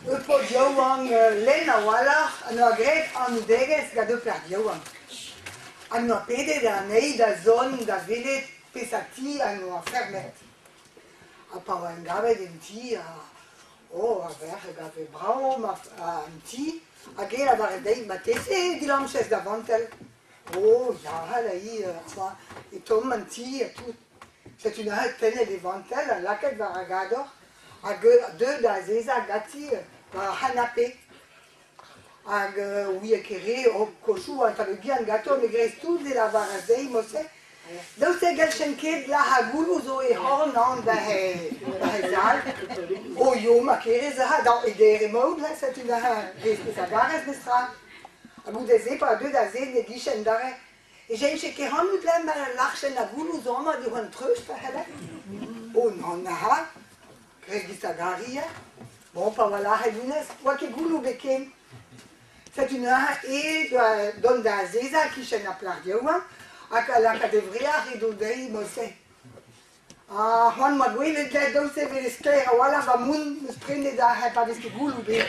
Ur paotr yaouank lenn a-walc'h en doa graet anaoudegezh gant ur plac'h yaouank. Ha 'noa pedet anezhi da zont da welet peseurt ti en doa fermet. Ha pa oa en gavet en ti, oh, a-vec'h e gave brav ma an ti, hag eñ lavare dezhi marteze e dilamchez da vantell. Oh ya, hi, e tomm an ti ha tout. Setu neuze tennet e vantell ha lakaet war ar gador hag deuet da azezañ ganti war ar c'hanape. Hag ouie ket re ho kozhoù an tamm bihan ganto me 'grez tout e lavaras dezhi mod-se. Daoust hag 'gallfen ket lazhañ gouloù zo e c'horn an da he da he zal. Oh yo ma kerez aze da e gêr emaout ha setu neuze rez pezh a garez mestra. Ha goude-se pa deu da zen e gichen 'darre e cheñche ket ac'hanout lenn ma lârchen a gouloù zo amañ diwar an treust a c'heller. Oh nann aha, graet giz a gari ya. Bon, pa oa lâret honnezh, 'oa ket gouloù bet ken. Setu neuze e dont da azezañ e-kichen ar plac'h yaouank hag a lakaat e vreac'h edo dezhi mod-se. Ha c'hoant 'moa gwelet daoust e veze sklaer a-walc'h va mont 'm eus prenet aze pa vez ket gouloù bet.